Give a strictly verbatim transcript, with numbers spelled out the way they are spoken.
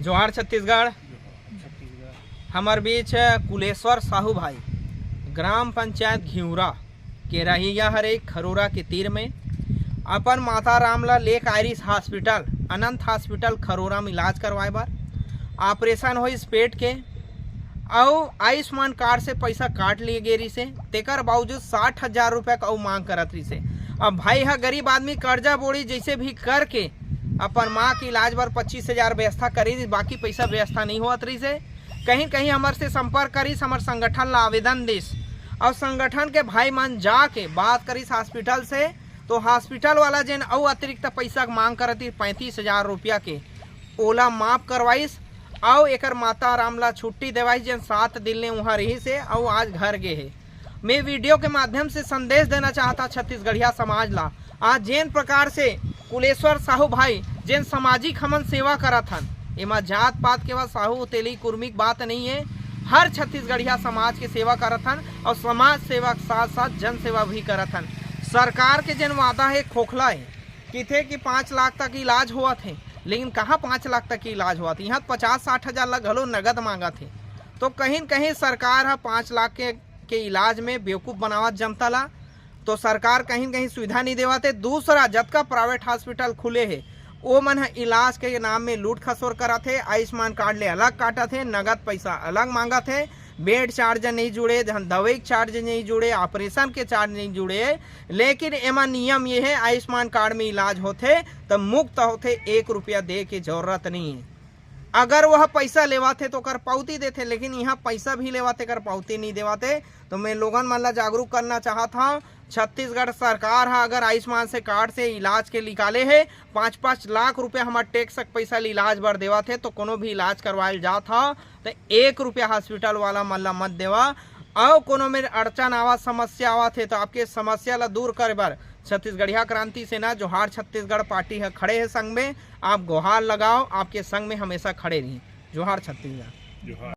जोहार छत्तीसगढ़। हमर बीच कुलेश्वर साहू भाई, ग्राम पंचायत घिउरा के रहइया हरे, खरोरा के तीर में अपन माता राम ला लेके आय रिहिस हॉस्पिटल, अनंत हॉस्पिटल खरोरा में इलाज करवाए बर। ऑपरेशन होइस पेट के, अउ आयुष्मान कार्ड से पैसा काट लिए गे रिहिसे, तेकर बावजूद साठ हजार रुपया के अउ मांग करत रिहिसे। अब भाई ह गरीब आदमी, कर्जा बोड़ी जइसे भी करके अपन माँ के इलाज बर पच्चीस हजार व्यवस्था करे रिहिस, बाकी पैसा व्यवस्था नहीं होत रिहिसे। कहीं कहीं हमर से संपर्क करिस, हमर संगठन ला आवेदन दिस, अउ संगठन के भाई मन जाके बात करिस हॉस्पिटल से, तो हॉस्पिटल वाला जेन अउ अतिरिक्त पैसा के मांग करत रिहिस पैंतीस हजार रुपया के, ओला माफ करवाइस, अउ एकर माता राम ला छुट्टी देवाइस, जेन सात दिन ले उहाँ रिहिसे अउ आज घर गे हे। मैं वीडियो के माध्यम से संदेश देना चाहता छत्तीसगढ़िया समाज ला, आज जेन प्रकार से कुलेश्वर साहू भाई जेन सामाजिक हमन सेवा करत हन, एमा जात पात के वा साहू तेली कुर्मी के बात नहीं है। हर छत्तीसगढ़िया समाज के सेवा करत हन अउ समाज सेवा के साथ साथ जन सेवा भी करत हन। सरकार के जेन वादा हे खोखला हे, किथे कि पाँच लाख तक इलाज होवत हे, लेकिन कहाँ पाँच लाख तक इलाज होवत हे? यहाँ पचास साठ हजार ला घलो नगद मांगत हे। तो कहीं न कहीं सरकार ह पाँच लाख के, के इलाज में बेवकूफ बनावत जनता ला। तो सरकार कहीं न कहीं सुविधा नहीं देवत हे। दूसरा, जतका प्राइवेट हॉस्पिटल खुले हे, ओ मन ह इलाज के नाम में लूट खसोर करत हे, आयुष्मान कार्ड ले अलग काटत हे, नगद पैसा अलग मांगत हे, बेड चार्ज नहीं जुड़े, जहन दवाई के चार्ज नहीं जुड़े, ऑपरेशन के चार्ज नहीं जुड़े। लेकिन एमा नियम ये हे, आयुष्मान कार्ड में इलाज होथे त मुफ्त होथे, एक रुपया दे के जरूरत नहीं है। अगर वह पैसा लेवाथे तो ओकर पावती देथे, लेकिन यहाँ पैसा भी लेवाथे, एकर पावती नहीं देवाथे। तो मैं लोगन मन ला जागरूक करना चाहत हूँ, छत्तीसगढ़ सरकार ह अगर आयुष्मान से कार्ड से इलाज के निकाले हे, पाँच पाँच लाख रुपया हमर टैक्स के पैसा ले इलाज बर देवाथे, तो कोनो भी इलाज करवाए ल जात हव तो एक रुपया हॉस्पिटल वाला मन ला मत देवा। अउ कोनो में अड़चन आवत, समस्या आवत हे, तो आपके समस्या ला दूर करे बर छत्तीसगढ़िया क्रांति सेना जोहार छत्तीसगढ़ पार्टी ह खड़े हे संग में। आप गुहार लगाओ, आपके संग में हमेशा खड़े रही। जोहार छत्तीसगढ़। जोहार।